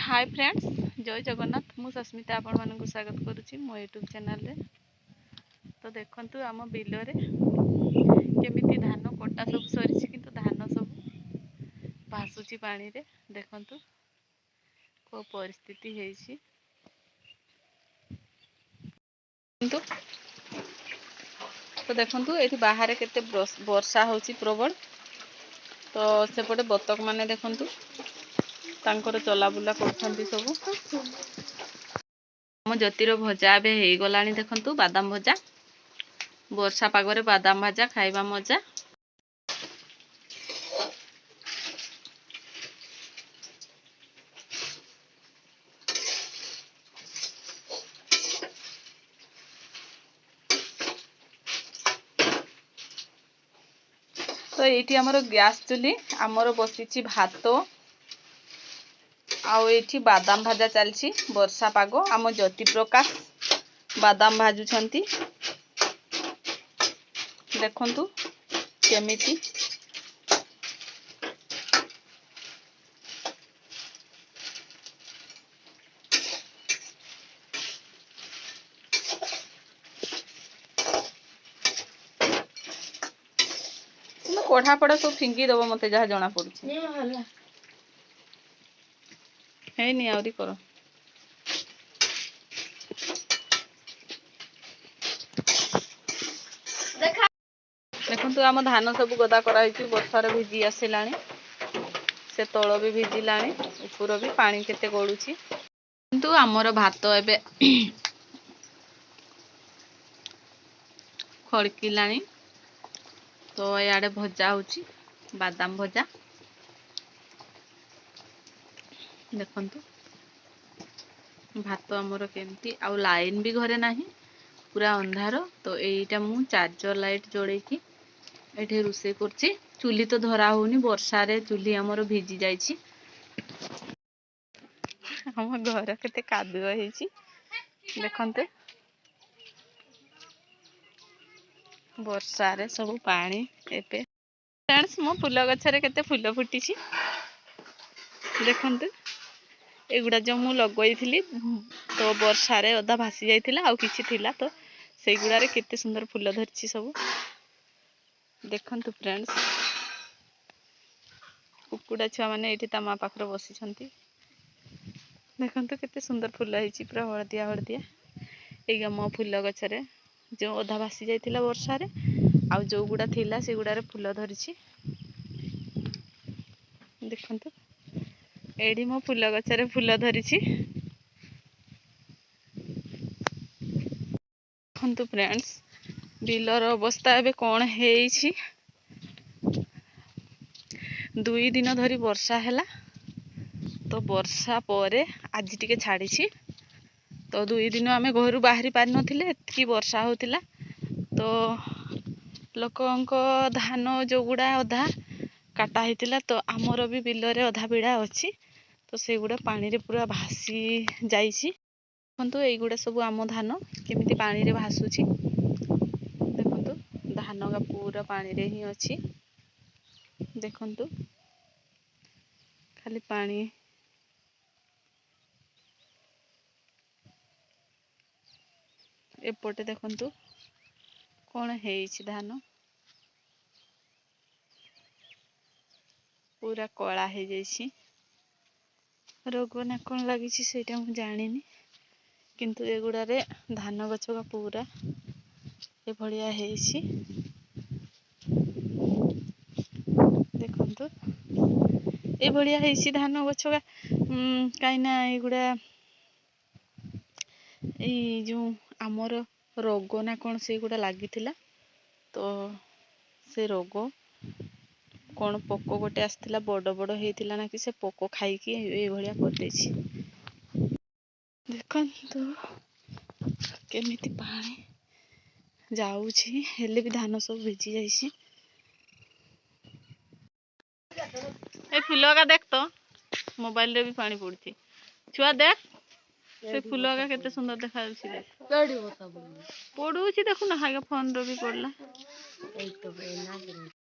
ହାଏ friends, ଜୟ ଜଗନ୍ନାଥ। ମୁଁ ସସ୍ମିତା ଆପଣମାନଙ୍କୁ ସ୍ୱାଗତ କରୁଛି ମୋ ୟୁଟ୍ୟୁବ୍ ଚ୍ୟାନେଲରେ। ତ ଦେଖନ୍ତୁ, ଆମ ବିଲରେ କେମିତି ଧାନ କଟା ସବୁ ସରିଛି, କିନ୍ତୁ ଧାନ ସବୁ ଭାସୁଛି ପାଣିରେ। ଦେଖନ୍ତୁ କେଉଁ ପରିସ୍ଥିତି ହେଇଛି। କିନ୍ତୁ ତ ଦେଖନ୍ତୁ, ଏଇଠି ବାହାରେ କେତେ ବର୍ଷା ହେଉଛି ପ୍ରବଳ। ତ ସେପଟେ ବତକ ମାନେ ଦେଖନ୍ତୁ, ତାଙ୍କର ଚଲାବୁଲା କରୁଛନ୍ତି ସବୁ। ଆମ ଜ୍ୟୋତିର ଭଜା ଏବେ ହେଇଗଲାଣି। ଦେଖନ୍ତୁ, ବାଦାମ ଭଜା। ବର୍ଷା ପାଗରେ ବାଦାମ ଭଜା ଖାଇବା ମଜା। ତ ଏଇଠି ଆମର ଗ୍ୟାସ୍ ଚୁଲି, ଆମର ବସିଛି ଭାତ ଆଉ ଏଇଠି ବାଦାମ ଭଜା ଚାଲିଛି। ବର୍ଷା ପାଗ, ଆମ ଜ୍ୟୋତି ପ୍ରକାଶ ବାଦାମ ଭାଜୁଛନ୍ତି। ଦେଖନ୍ତୁ କେମିତି। ତୁମେ କଢ଼ା ଫଢ଼ା ସବୁ ଫିଙ୍ଗି ଦବ, ମତେ ଯାହା ଜଣା ପଡୁଛି। ହେଇନି, ଆହୁରି କର। ଦେଖନ୍ତୁ, ଆମ ଧାନ ସବୁ ଗଦା କରାହେଇଛି, ବର୍ଷାରେ ଭିଜି ଆସିଲାଣି। ସେ ତଳ ବି ଭିଜିଲାଣି, ଉପର ବି ପାଣି କେତେ ଗଳୁଛି। କିନ୍ତୁ ଆମର ଭାତ ଏବେ ଖଡ଼କିଲାଣି। ତ ଇଆଡ଼େ ଭଜା ହେଉଛି, ବାଦାମ ଭଜା। ଦେଖନ୍ତୁ ଭାତ ଆମର କେମିତି। ଆଉ ଲାଇନ୍ ବି ଘରେ ନାହିଁ, ପୁରା ଅନ୍ଧାର। ତ ଏଇଟା ମୁଁ ଚାର୍ଜର ଲାଇଟ୍ ଜଳେଇକି ଏଠି ରୋଷେଇ କରୁଛି। ଚୁଲି ତ ଧରା ହଉନି, ବର୍ଷାରେ ଚୁଲି ଆମର ଭିଜି ଯାଇଛି। ଆମ ଘର କେତେ କାଦୁଅ ହେଇଛି ଦେଖନ୍ତୁ। ବର୍ଷାରେ ସବୁ ପାଣି ଏବେ। ଫ୍ରେଣ୍ଡସ୍, ମୋ ଫୁଲ ଗଛରେ କେତେ ଫୁଲ ଫୁଟିଛି ଦେଖନ୍ତୁ। ଏଗୁଡ଼ା ଯେଉଁ ମୁଁ ଲଗେଇଥିଲି, ତ ବର୍ଷାରେ ଅଧା ଭାସି ଯାଇଥିଲା, ଆଉ କିଛି ଥିଲା। ତ ସେଇଗୁଡ଼ାରେ କେତେ ସୁନ୍ଦର ଫୁଲ ଧରିଛି ସବୁ, ଦେଖନ୍ତୁ ଫ୍ରେଣ୍ଡସ୍। କୁକୁଡ଼ା ଛୁଆମାନେ ଏଇଠି ତା ମା ପାଖରେ ବସିଛନ୍ତି। ଦେଖନ୍ତୁ କେତେ ସୁନ୍ଦର ଫୁଲ ହେଇଛି, ପୁରା ହଳଦିଆ ହଳଦିଆ। ଏଇ ମୋ ଫୁଲ ଗଛରେ ଯେଉଁ ଅଧା ଭାସି ଯାଇଥିଲା ବର୍ଷାରେ, ଆଉ ଯେଉଁଗୁଡ଼ା ଥିଲା ସେଗୁଡ଼ାରେ ଫୁଲ ଧରିଛି। ଦେଖନ୍ତୁ, ଏଇଠି ମୋ ଫୁଲ ଗଛରେ ଫୁଲ ଧରିଛି। ଦେଖନ୍ତୁ ଫ୍ରେଣ୍ଡସ୍, ବିଲର ଅବସ୍ଥା ଏବେ କ'ଣ ହେଇଛି। 2 ଦିନ ଧରି ବର୍ଷା ହେଲା। ତ ବର୍ଷା ପରେ ଆଜି ଟିକେ ଛାଡ଼ିଛି। ତ 2 ଦିନ ଆମେ ଘରୁ ବାହାରି ପାରିନଥିଲେ, ଏତିକି ବର୍ଷା ହେଉଥିଲା। ତ ଲୋକଙ୍କ ଧାନ ଯେଉଁଗୁଡ଼ା ଅଧା କାଟା ହେଇଥିଲା, ତ ଆମର ବି ବିଲରେ ଅଧା ବିଡ଼ା ଅଛି, ତ ସେଗୁଡ଼ା ପାଣିରେ ପୁରା ଭାସି ଯାଇଛି। ଦେଖନ୍ତୁ, ଏଇଗୁଡ଼ା ସବୁ ଆମ ଧାନ କେମିତି ପାଣିରେ ଭାସୁଛି। ଦେଖନ୍ତୁ, ଧାନ ପୁରା ପାଣିରେ ହିଁ ଅଛି। ଦେଖନ୍ତୁ, ଖାଲି ପାଣି। ଏପଟେ ଦେଖନ୍ତୁ କ'ଣ ହେଇଛି, ଧାନ ପୁରା କଳା ହେଇଯାଇଛି। ରୋଗ ନା କ'ଣ ଲାଗିଛି ସେଇଟା ମୁଁ ଜାଣିନି, କିନ୍ତୁ ଏଗୁଡ଼ାରେ ଧାନ ଗଛ ପୁରା ଏଭଳିଆ ହେଇଛି। ଦେଖନ୍ତୁ, ଏଇଭଳିଆ ହେଇଛି ଧାନ ଗଛ। କାହିଁକି ନା ଏଇଗୁଡ଼ା ଏଇ ଯେଉଁ ଆମର ରୋଗ ନା କ'ଣ ସେଇଗୁଡ଼ା ଲାଗିଥିଲା। ତ ସେ ରୋଗ କ'ଣ ପୋକ ଗୋଟେ ଆସିଥିଲା, ବଡ଼ ବଡ଼ ହେଇଥିଲା ନା କି, ସେ ପୋକ ଖାଇକି ଏଇଭଳିଆ କରିଦେଇଛି। ଦେଖନ୍ତୁ କେମିତି ପାଣି ଯାଉଛି, ହେଲେ ବି ଧାନ ସବୁ ଭିଜି ଯାଇଛି। ଏ ଫୁଲ ଏକା ଦେଖ ତ, ମୋବାଇଲରେ ବି ପାଣି ପଡୁଛି। ଛୁଆ ଦେଖ, ସେ ଫୁଲ ଏକା କେତେ ସୁନ୍ଦର ଦେଖାଯାଉଛି ଦେଖ। ପଡୁଛି, ଦେଖୁନ, ହାଇଗା ଫୋନରେ ବି ପଡିଲା।